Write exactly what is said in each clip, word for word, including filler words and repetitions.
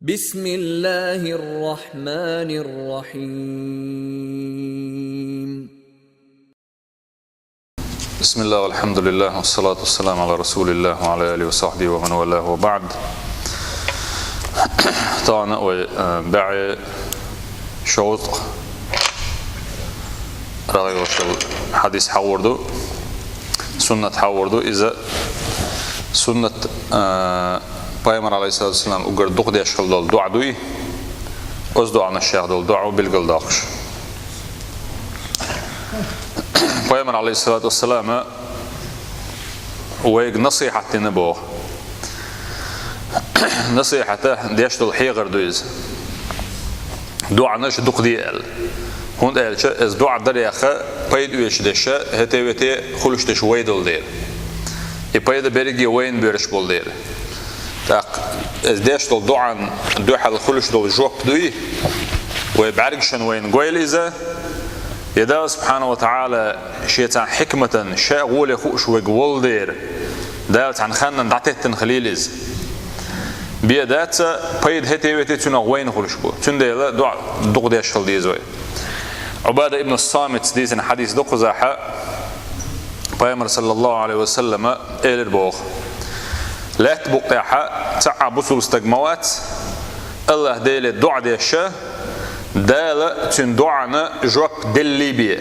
بسم الله الرحمن الرحيم. بسم الله والحمد لله والصلاة والسلام على رسول الله وعلى آله وصحبه ومن والاه وبعد. Тахана вай, э, бӀаьи шовзткъа рагӀ йолча хьадис хьагӀур ду, суннат хьагӀур ду. Иза суннат, э, Пайхамар, алейхиссалату вассалам, уггар дукха деш хила дола дуӀа дуй, оцу дуӀанашах дола дуӀа билгалдоккхуш. Пайхамар, алейхиссалату вассалам, вайга насихьат дина боху. Насихьата деш долу хьехар ду иза. ДуӀанаш дукха де аьлла. ХӀунда аьлча, иза дуӀа дарех пайда оьцуш дерш, хӀете-вете хуьлуш дерш вай долу дела. И пайда берриге вайна берш болу дела. ТӀаккха иза деш долу дуӀан дуьхьал хуьлуш долу жоп дуй, вай бӀаьргашна вайна гойла иза, я Дала субхьанаху ва таӀала шен цхьа хьикматан, ша гӀоле хууш вайга волу дера, Дала цхьана ханна дӀатеттина хилийла иза. Бен дац, пайда хӀете-вете цуьнах вайна хуьлуш бу. Цундела дуӀа дукха деш хила деза вай. Ӏубада ибн Самитс дийцина хьадис ду кхузахь, Пайхамар, саллаллаху Ӏалайхи ва саллама, элира боху: «Лаьтта букъехь цхьа а бусулба стаг ма вац, Аллаха Деле дуӀа деш, Дала цуьнан дуӀана жоп деллий бен.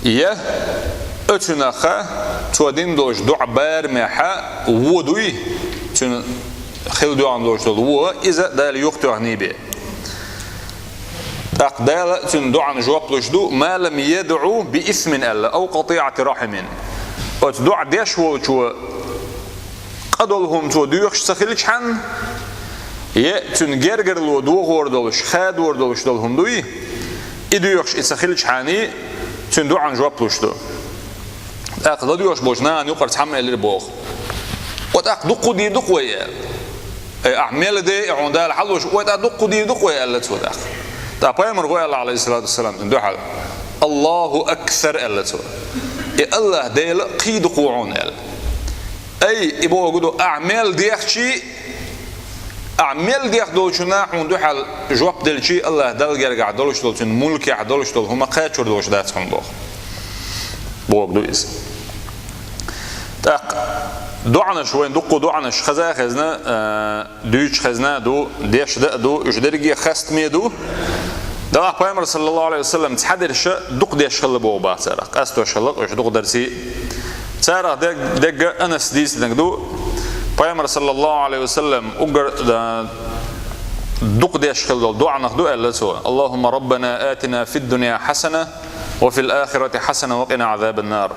Я оцунах цо дина долчу дуӀа барамехь вон дуй, цуьнан хила доьгӀна долуш долу вон, иза Дала юхатоьхний бен. ТӀаккха Дала цуьнан дуӀана жоп луш ду, ма лам ядӀу би исмин аьлла, ау къатиӀати рахьимин». Оцу дуӀа деш волчо къа долу хӀума цо доьхуш ца хилчхьана, я цуьнан гергарло дохор долуш, хадор долуш долу хӀума дуй, и доьхуш и ца хилчхьана, цуьнан дуӀана жоп луш ду. ТӀаккха ладоьгӀуш болчу нахана юкъара цхьамма элира боху: «Ва тӀаккха дуккха дийр ду-кх вай?» — аьлла. «Ай, ахь мел де, и хьуна Дала хьалуш, ва тӀаккха дуккха дийр ду-кх вай?» — аьлла цо тӀаккха. ТӀаккха Пайхамар гой аьлла, алейхиссалату вассалам, цуьнан дуьхьал: «Аллаху аксар», — аьлла цо. «И Аллаха Дела кхий ду-кх хьуна», — аьлла. Ай, и бохург ду, ахь мел дехчий, ахь мел дех долчунна хьуна дуьхьал жоп делчий, Аллаха Далла гергахь долуш долу, цуьнан мулкехь долуш долу хӀума кхачор долуш дац хьуна боху. Бохург ду иза. ТӀаккха доӀанаш, вайн дуккха доӀанаш хаза а хезна, а, дуьйцуш хезна а ду, деш дан а ду, уьш дерриге а хастаме ду. Делахь Пайхамар, саллаллаху Ӏалайхи ва саллам, цхьадерш дукха деш хилла боху бах царах, къастош хилла уьш дукха дарций. Царах дег-, дегга Анас дийцинарг ду, Пайхамар, саллаллаху Ӏалайхи ва саллам, уггар, да, дукха деш хилла долу доӀанах ду аьлла цо: «Аллахумма раббана атина фид дунья хьасана, ва фил ахирати хьасана, ва къина Ӏазабан нар».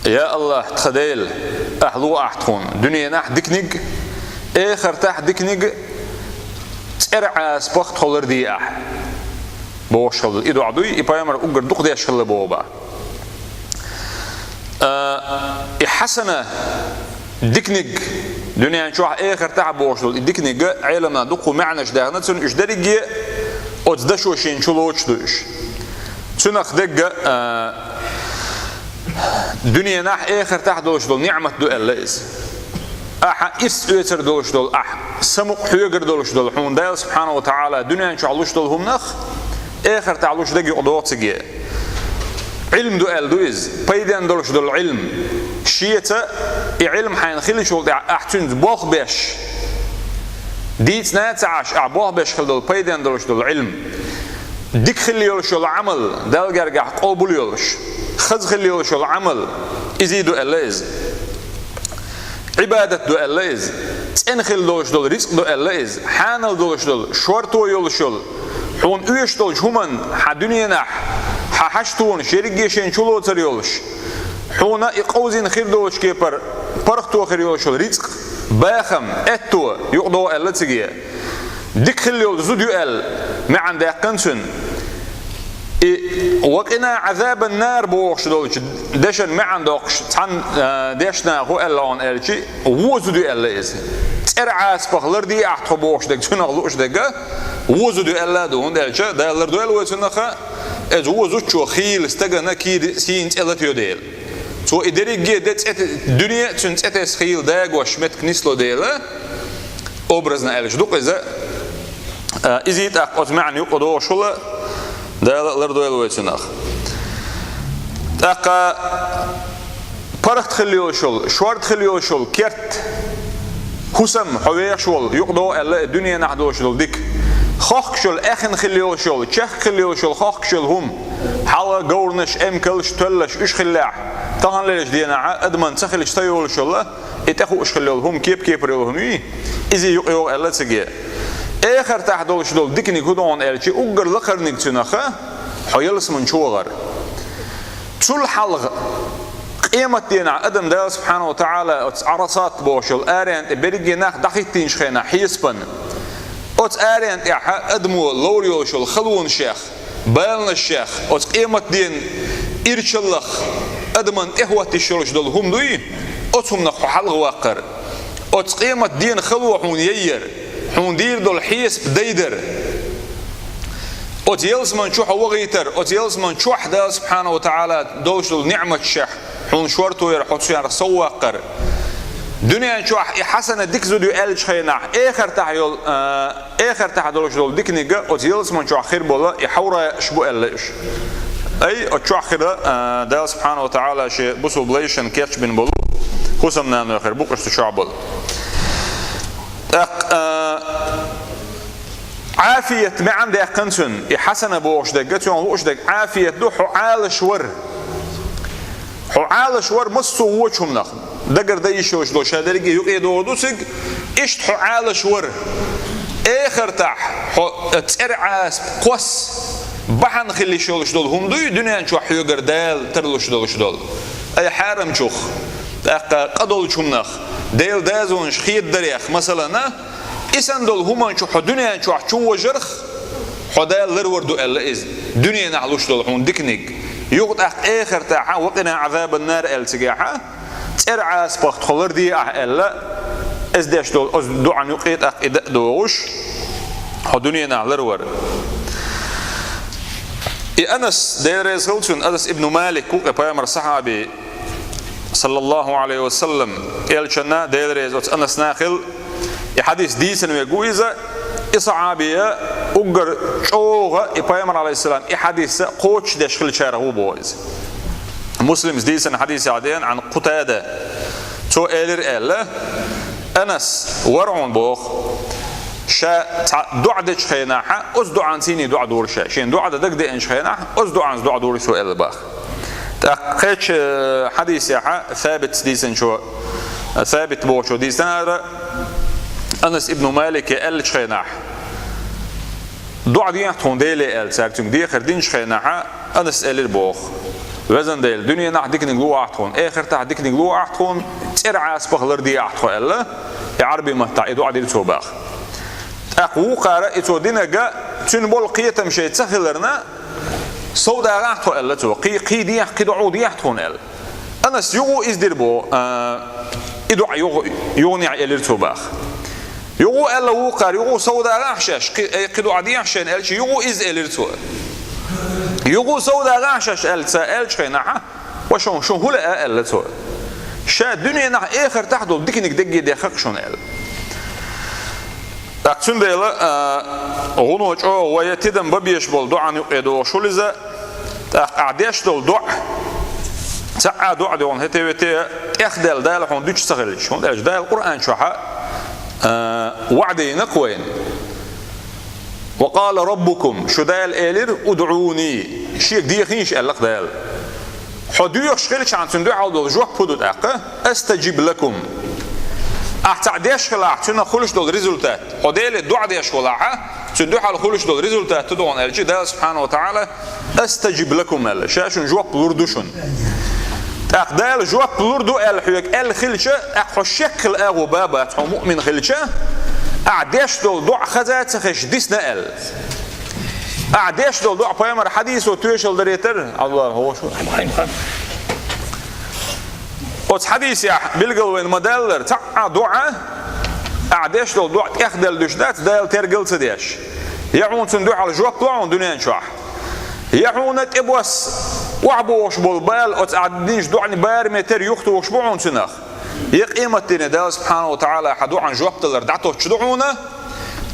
«Я Аллах, тхан Дела, ахь ло ахь тхуна дуьненахь диканиг, эхартахь диканиг, цӀера Ӏазапах тхо ларде ахь», — бохуш хилла. И доӀа дуй, и Пайхамар уггар дукха деш хилла боху бах. А, и хьасана, диканиг, дуьнен чохь, эхартахь бохуш долу и диканиг, Ӏеламна дуккха маьӀнаш даьхна цунна, уьш дерриге а оцу дашо шена чу лоцуш ду уьш. Цунах дегга, а, дуьненахь, эхартахь долуш долу ниӀмат ду аьлла иза. Ахьа ирс оьцур долуш долу, ахь самукъа хьоьгур долуш долу, хьуна Дала субхьанаху ва таӀала дуьнен чохь луш долу хӀуманах эхартахь луш дерг юкъадоху цига. Ӏилм ду аьлла ду иза, пайденна долуш долу Ӏилм. Шеца и Ӏилм хьайна хилчул тӀаьхьа ахь цуьнца болх беш, дийцина а ца Ӏаш, ахь болх беш хила долу пайденна долуш долу Ӏилм. Дика хила йолуш йолу Ӏамал, Далла гергахь къобал йолуш, хаза хила йолуш йолу Ӏамал, изий ду аьлла иза. Ӏибадат ду аьлла иза, цӀена хила долуш долу рицкъ ду аьлла иза, хьанал долуш долу, шорто йолуш йолу, хьуна оьшуш долчу хӀуманна хьан дуьненахь, хьан хьаштонаш ерриге шена чу лоцур йолуш, хьуна и къовзийна хир долчу кепара паргӀато хир йолуш йолу рицкъ, бахам, аьтто юкъадоху аьлла цига. Дика хила йолу зуда ю аьлла, маьӀна даьккхина цуьнан. И «ва къина Ӏазабан нар» бохуш долчу дешан маьӀна доккхуш, цхьана, а, дешна хӀун аьлла хьуна аьлчи, вон зуда ю аьлла иза. ЦӀера Ӏазапах ларде ахь тхо бохуш дерг, цунах лууш дерг вон зуда ю аьлла а ду, хӀунда аьлча Дала лардойла вай цунах, иза вон зудчо хийла стагана кийра сийна цӀе латайо дела. Цо и дерриге а де цӀе те-, дуьне а цуьнан цӀе тесна хийла дагош меттиг нисло дела, образно аьлча ду-кх иза. А, изий тӀаккха оцу маьӀна юкъа догӀуш хуьлу, Дала лардойла вай цунах. ТӀаккха паргӀат хила йолуш йолу, шорта хила йолуш йолу керт, хӀусам, хьо вехаш волу, юкъа догӀу аьлла, и дуьненахь долуш долу дика. Хохкуш йолу, аьхна хила йолуш йолу, чехка хила йолуш йолу, хохкуш йолу хӀума. Хьалха говраш, эмкалш, тоьллаш, уьш хиллехь, таханлерчу дийнахь адаман ца хилча ца йолуш йолу, и тӀехууш хила йолу хӀума, кеп-кепара йолу хӀума юй, иза юкъа йогӀу аьлла цига. Эхартахь долуш долу диканиг хӀун ду хьуна аьлча, уггар лакхарниг цуьнах хьо ялсамани чу вахар. Цул хьалха къематдийнахь адам Дала субхьанаху ва тагӀала оцу Ӏарасат бохуш йолу аренна тӀе берриге нах дӀахӀиттийначу хенахь хьесапана, оцу аренна тӀехь адамо ловр йолуш йолу халонашех, баланашех, оцу къематден ирчаллах адаман тӀехӀоттийш йолуш долу хӀума дуй, оцу хӀуманах хьо хьалха ваккхар. Оцу къематден хало хьуна яйяр, хьуна дийр долу хьесап дайдар. Оцу ялсамани чу хьо вахийтар, оцу ялсамани чохь Дала субхьанаху ва тагӀала долуш долу ниӀматашех хьуна шорто яр, хьо царах сов ваккхар. Дуьнен чохь и хьасана дика зуда ю аьллачу хенахь, эхартахь йолу, а, эхартахь долуш долу диканиг оцу ялсамани чохь хир болу и хьавраеш бу аьлла уьш. Ай, оцу чохь хир, а, Дала субхьанаху ва тагӀала шен бусалба лайшна кечбина болу хӀусамнаной хир бу-кх уьш цу чохь болу. ТӀаккха, а, Ӏафият маьӀна даьккхина цуьнан, и хьасана бохуш дерг, цуьнан лууш дерг Ӏафият ду, хьо Ӏалаш вар. Хьо Ӏалаш вар массо а вочу хӀуманах. Дагар дан йиш йолуш долу ша дерриге юкъе догӀур ду цига, иштта хьо Ӏалаш вар. Эхартахь хьо цӀера Ӏаспа кхосса бахьана хила йиш йолуш долу хӀума дуй, дуьнен чохь хьоьгара Дала тарлуш долуш долу. Ай хьарамчух, тӀаккха къа долчу хӀуманах, Делан дозанаш хедадарех, масалана, и санна долу хӀуманна чу хьо дуьнен чохь чу вожарх, хьо Дала ларвар ду аьлла иза, дуьненахь луш долу хьуна диканиг. Юха тӀаккха эхартахь вакъина Ӏазабан нар аьлла цигахь, цӀера Ӏаспах тхо ларде ахь аьлла, иза деш долу оцу дуӀан юкъе тӀаккха и дан а догӀуш, хьо дуьненахь ларвар. И Анас, Дела реза хила цунна, Анас ибн Малик ву-кх и пайхамар сахьаби, саллаллаху Ӏалайхи ва саллам, элчанна, Дела реза оцу Анасна хила, и хьадис дийцина верг ву иза, и сахьабия уггар чӀогӀа и пайхамар, Ӏалайхиссалам, и хьадис кхочушдеш хилчарах ву боху иза. Муслимс дийцина хьадисехь деана, Ӏан Къутада, цо элира аьлла, Анас вара хьуна боху, ша цхьа доӀа дечу хенахь, оцу доӀанца цуьнан доӀа дора ша, шена доӀа дан дагадеанчу хенахь, оцу доӀанца доӀа дора цо аьлла боху. ТӀаккха кхечу, э, хьадисехь Сабитс дийцинчо, Сабит бохучо дийцинера, Анас ибн Малике аьллачу хенахь, доӀа дехьа тхуна Деле аьлла, цаьрга цуьнга дехар динчу хенахь, Анас элира боху: «Везан Дела, дуьненахь диканиг луъахь тхуна, эхартахь диканиг луъахь тхуна, цӀера Ӏаспах лардехьа тхо», аьлла, и Ӏарби маттахь и доӀа дира цо боху. ТӀаккха вукхара и цо динарг, цуьнан болу кхетам шайн ца хиларна, «Сов дагӀахь тхо», аьлла цо, «кхин, кхин дехьа, кхин доӀа дехьа тхуна», аьлла. Анас юха иза дира боху, а, и доӀа юха, юханехьа элира цо боху. Юха аьлла вукхара, юха сов дагӀахь шаьш, кхин, э, кхин доӀа дехьа шайна аьлча, юха иза элира цо. Юха сов дагӀахь шаьш аьлла ца аьллачу хенахь, ва шун, шун хӀун лаьа аьлла цо. Ша дуьненахь эхартахь долу диканиг дегге дехха-кх шуна аьлла. ТӀаккха цундела, а, гӀуно чӀогӀа вай тидам бан безаш болу доӀан юкъе догӀуш хуьлу иза, тӀаккха ахь деш долу доӀа, цхьа а доӀа догӀун хӀете-вете, тӀехдаьлла Дала хьуна дуьтуш ца хилча, хӀунда аьлча Дала Къуръан чохь, а, ваӀда йина-кх вайна. «Ва къала раббукум», шу Дала элира, «удӀуни», шега дехийша аьлла-кх Дала. Хьо доьхуш хилчахьана цуьнан дуьхьал долу жоп хӀун ду тӀаккха? «Астаджиб лакум». Ахь цхьаъ деш хилахь, цуьнан хуьлуш долу результат. Хьо Деле доӀа деш хилахь, цуьнан дуьхьал хуьлуш долу результат хӀун ду хьуна аьлча, Дала субхьанаху ва тагӀала «Астаджиб лакум» аьлла, ша шуна жоп лур ду шуна. ТӀаккха Дала жоп лур ду аьлла хьоьга аьлла хилча, тӀаккха хьо шекхила агӀо бан бац, хьо муъмин хилча, ахь деш долу доӀа хаза ца хезаш дисна аьлла. Ахь деш долу доӀа пайхамар хьадисо тоьшалла дарийтар, Аллаху. Оцу хьадисехь билгал вайна ма-даллара, цхьа а доӀа, ахь деш долу доӀа тӀехдаьлла дуьш дац, Дала тергал ца деш. Я хьуна цуьнан дуьхьал жоп ло хьуна дуьнен чохь, я хьуна тӀебосса охьабохуш болу бала, оцу ахь динчу доӀанан бараме тера юхатухуш бу хьуна цуьнах. Е къематдене Дала субхьанаху ва таӀала хьан доӀан жоп далар дӀатоттуш ду хьуна,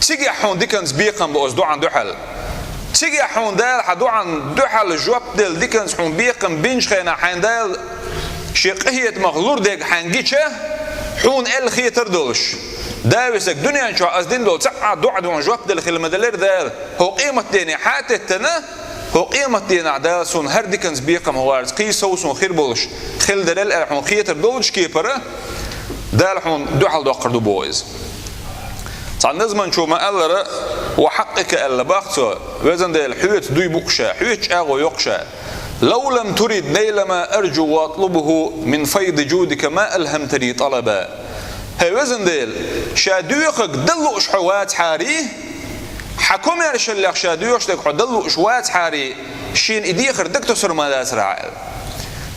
цигахь хьуна диканца бекхам бу оцу доӀан дуьхьал. Цигахь хьуна Дала хьан доӀан дуьхьал жоп делла диканца хьуна бекхам бинчу хенахь хьайна Дала шен къинхетамах лур дерг хьайна гича, хьуна аьлла хетар долуш. Да весаг, дуьнен чохь ас дина долу цхьа а доӀа дуьхьал жоп делла хила ма делира Дала. ХӀокху къематдене хьан а теттина, хӀокху къематденахь Дала суна хӀара диканца бекхам хӀорца кхий сов суна хир болуш хила дерал аьлла хьуна хетар долчу кепара, Дала хьуна дуьхьал доккхур ду боху иза. Цхьана назманчо ма-аллара, ва хьакъика аьлла бах цо, везан Дела, хьоьца дуй бу-кх ша, хьоьца чӀагӀо йо-кх ша. Лав лам турид найла ма арджу ва атлубуху мин файди джудика ма алхамтани талаба. ХӀей, везан Дела, ша доьхург дан лууш хьо вацахьарий, хьан комаьршаллех ша доьхуш дерг хьо дан лууш вацахьарий, шена и дехар дага тосур ма дацара хьан аьлла.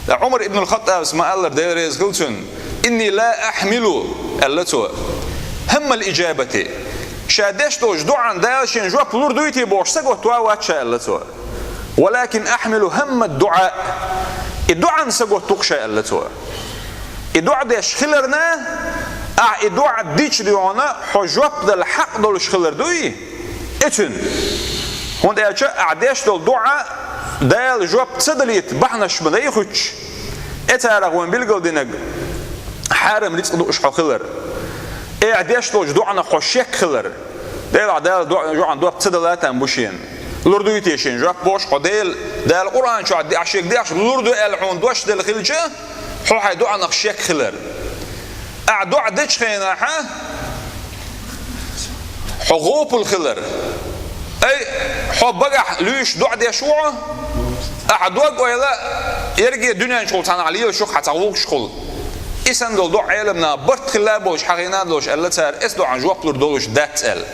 Ткъа Ӏумар ибн ал-ХаттӀабас ма-аллара, Дела реза хила цунна: «Инни ла ахьмилу», аьлла цо, «хӀаммал иджабати». Ша деш долчу доӀан Дала шен жоп лур дуй те бохуш саготтаван вац ша, аьлла цо. «Валакин ахьмилу хӀаммад дуӀа». И доӀан саготта ву-кх ша, аьлла цо. И доӀа деш хиларна, ахьа и доӀа дича дуьйхьуна хьо жоп дала хьакъ долуш хилар дуй? Эцуьнан. ХӀунда аьлча ахьа деш долу доӀа Дала жоп ца далийта бахьанаш ма дай хуьттуш. Э, царах вайн билгалдинарг хьарам рицкъ дууш хьо хилар. Э, ахьа деш долчу доӀанах хьо шек хилар. Делахь Дала доӀа, жоп ца дала там бу шена. Лур дуй те шена жоп бохуш хьо Дела, Дала Къуръан чохь де-, ахьа шега дехча лур ду аьлла хьуна дош делла хилча, хьо хьайн доӀанах шек хилар. Ахьа доӀа дечу хенахьа, хьо гӀопал хилар. Ай, хьо багахь луьйш доӀа деш ву хьо, ахьа дог-ойла ерриге дуьнен чухула цхьанхьа лелаш ю-кх хьан цхьа гӀуллакхашкахула. И санна долу доӀа Ӏеламнаха барт хилла а болуш, хьахийна а долуш аьлла цара, эс доӀан жоп лур долуш дац аьлла.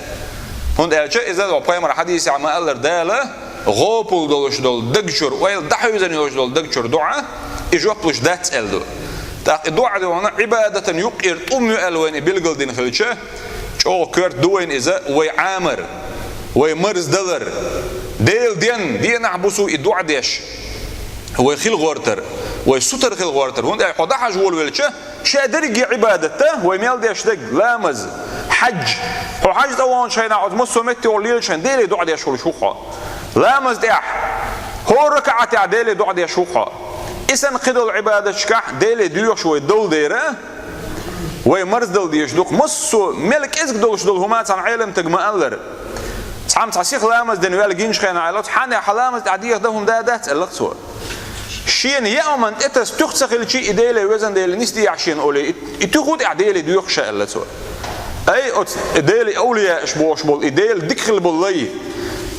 ХӀунда аьлча иза вайн пайхамар хьадисехь ма-аллара, Дала гӀопал долуш долу даг чуьра, ойла дӀахьевзина йолуш долу даг чуьра доӀа, и жоп луш дац аьлла ду. ТӀаккха и доӀа дуьйхьуна Ӏибадатан юккъера тӀум ю аьлла вайна и билгалдина хилча, чӀогӀа коьрта ду вайна иза вай Ӏамар, вай марздалар, Делан ден, денахь-буса и доӀа деш, вай хила гӀортар, вай сутара хила гӀортар. ХӀунда аьлча хьо дӀахьажа волавелча, ша дерриге Ӏибадат дан, вай мел деш дерг, ламаз, хьаьжа. Хьо хьаьжа цӀа ваханчу хенахь, оцу массо а меттехула лелачу хенахь Деле доӀа деш волуш ву хьо. Ламаз тӀехь, хӀора ракаӀатехь Деле доӀа деш ву хьо. И санна кхидолу Ӏибадаташкахь Деле доьхуш вай долу дера, вай марздала дезаш ду-кх массо а мел кӀезиг долуш долу хӀума цхьана Ӏеламстага ма-аллара. Цхьамма цхьа сиха ламаз дина ваьлла гиначу хенахь аьлла-кх: «Хьан, хьан ламаз тӀехь дехаш дан хӀума да дац?» аьлла-кх цо. Шена яа хӀуманна тӀетаса туьха ца хилчий, и Деле, везан Деле, нисдехьа шена олий, и, и туьха ву тӀехь Деле доьхуш ша, аьлла цо. Ай, оцу Делан овлияаш бохуш болу, и Дела дика хила болу лай.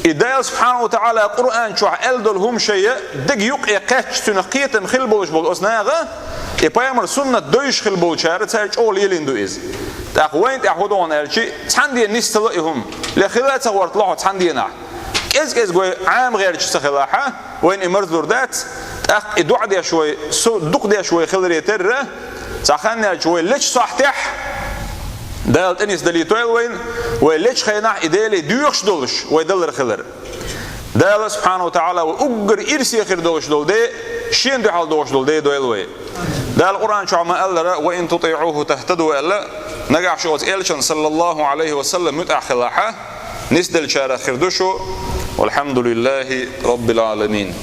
И Дала субхьанаху ва таӀала Къуръан чохь аьлла долу хӀума шайн дега юккъе кхаьчча, цуьнах кхетам хила болуш болу оцу наха, и пайхамар суннат дойуш хила болчара цара чӀогӀа лелийна ду иза. ТӀаккха вайна тӀехь хӀун ду хьуна аьлчи, цхьана дена нис ца ло и хӀума. Ле хила а ца гӀорта ло хьо цхьана денахь. КӀез-кӀезиг вай Ӏама гӀерташ ца хилахьа, вайна и марзлур дац, тӀаккха и доӀа деш вай, со-, дукха деш вай хиларе терра, цхьа хан яьлча вай лечу сохьтехь, Дала тӀе нисдалийтойла вайна, вай лечу хенахь и Деле доьхуш долуш вай далар хилар. Дала субхьанаху ва таӀала вай уггар ирсе хир долуш долу де, шена дуьхьал догӀуш долу де дойла вай. Дала Къуръан чохь ма-аллара: «Ва ин тутиӀуху тахтаду», аьлла, нагахь шу оцу элчан, саллаллаху Ӏалайхи ва саллам, муьтӀахь хилахьа, нисделлачарах хир ду шу. Валхьамдулиллахи Раббил Ӏаламин.